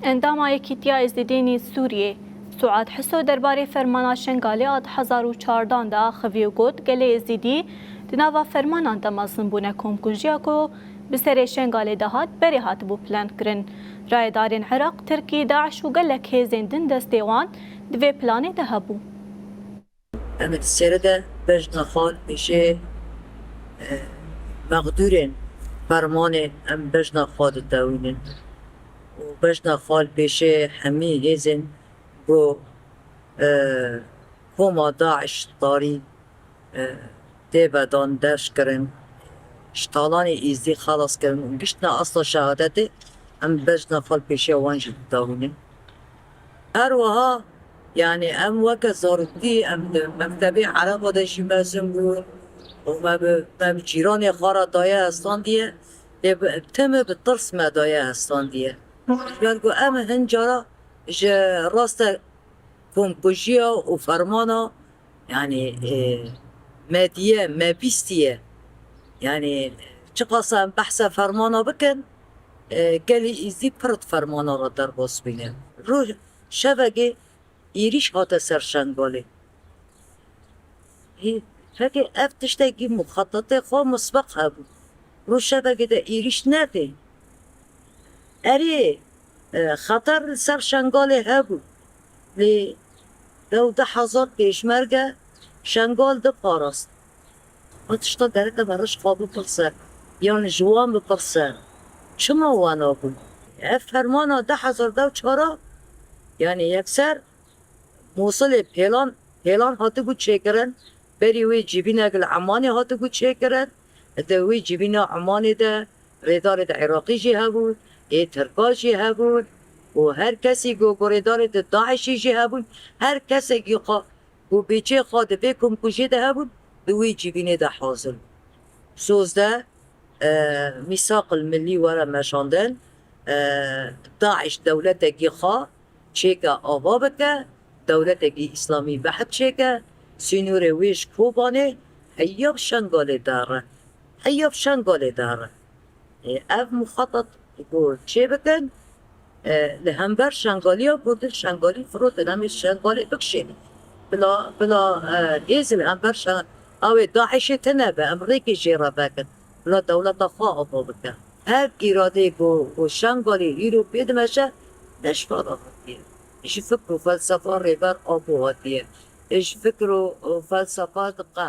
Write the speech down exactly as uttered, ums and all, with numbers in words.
Endama Yekîtiya Êzidîyên Sûriyê, Suad Hiso derbarê fermana Şengalê a du hezar û çardan de axivî û got, gelê Êzidî di nava fermanan de mezin bûne komkujiya ku bi serê Şengalê de hat, berê hatibû plankirin. Rayedarên Iraq, Tirkî, DAIŞ û gelek hêzên din destê wan di vê planê de hebû. Em ê di sêre de bejna xwe li pêşê, e, mexdûrên fermanê em bejna xwe ditewînin û bejna xwe li pêşê hemî hêzên ku, e, koma DAIŞ tarî, e, tê vedan, derc kirin, ji talanê Êzdî xelas kirin û giştine asla şehadetê, em bejna xwe li pêşiya wan jî didawînin. Her wiha, yanî em weke zaroktî, em di mektebê ereba de jî mezin bûn û me bi, me bi cîranê xwe re daye hestandiye, lê bi, timi bi tirs me daye hestandiye. Ji ber ku em hin cara ji raste komkujiya û fermana, yanî, e, me diye, me bîstiye. Yanî, çiqasa em behsa fermana bikin, e, gelî Êzdî pir di fermana re derbas bîne. Roj, şevekê êrîş hate ser Şengalê. Hê, fekê ev tiştekî muxetetê xwe misbeq hebû. Roj şevekê de êrîş neke. Erê, e, xeter li ser Şengalê hebû. Lê dew deh hezar pêşmerge Şengal diparast. Ev tişta gerek e me roj xwe bipirse, yan ji wan bipirse, çima wana bû? Ev fermana du hezar deh û çar a, yanî yekser Mûsilê pêlan, pêlan hatibû çêkirin, berî wê civînek li Emanê hatibû çêkirin, di wê civîna Emanê de rêdarê di Iraqî jî hebûn, ê Tirka jî hebûn û her kesî ku, ku rêdarê di DAIŞê jî hebûn, her kesekî xwe ku bêçê xwe di vê komkujê de hebûn, di wê civînê de hazir bû. Sozdeh, e, Mîsaq el Millî were meşandin, e, DAIŞ dewletekî xwe çêke ava bike, dewletekî îslamî behd çêke, sînorê wê ji Kobanê heya bi Şengalê dere. Heya bi Şengalê dere. E, ev muxetat ku çê bikin, e, li hember Şengaliya gotin, Şengalî firotin, em ê Şengalê bikişînin. Bila, bila, e, hêz li hember Şen-, ew ê DAIŞê tune be, em rêkê jê re vekin. Bila dewleta xwe ava bike. Her îradeyê ku, ku Şengalê îro pê dimeşe, ne ji fada hatiye. Ji fikr û felsefa Rêber Apo hatiye. Ji fikr û, û felsefa diqe.